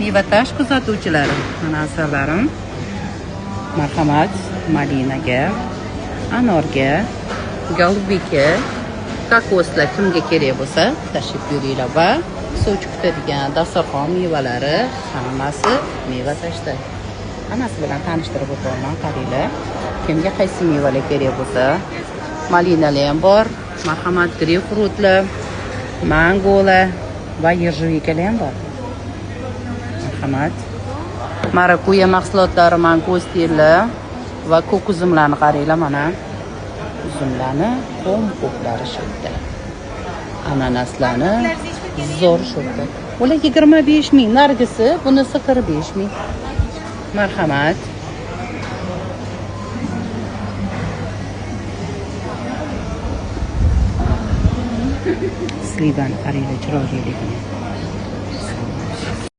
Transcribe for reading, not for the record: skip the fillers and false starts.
Mevatash kuzatuvchilari, mana asallarim. Marhamat, malinaga, anorga, golubika, kokoslar kimga kerak bo'lsa, tashrif buyuringlar va sovchi kutadigan dasturxon mevalari hammasi Mevatashda. Hammasi bilan tanishtirib o'taman, qaranglar. Kimga qaysi mevalar kerak bo'lsa, malinalar ham bor, marhamat, greypfrutlar, mangolar va ежевикаlar ham bor. Marhamat. Marakuya mahsulotlari, mangostinlar va ko'k uzumlarni qaranglar mana. Uzumlarni ko'm-ko'klari shu yerda. Ananaslarni zo'r shu yerda. Ular 25 ming, nargisi, bunisi 45 ming. Marhamat. Slivani qaranglar chiroyliligini.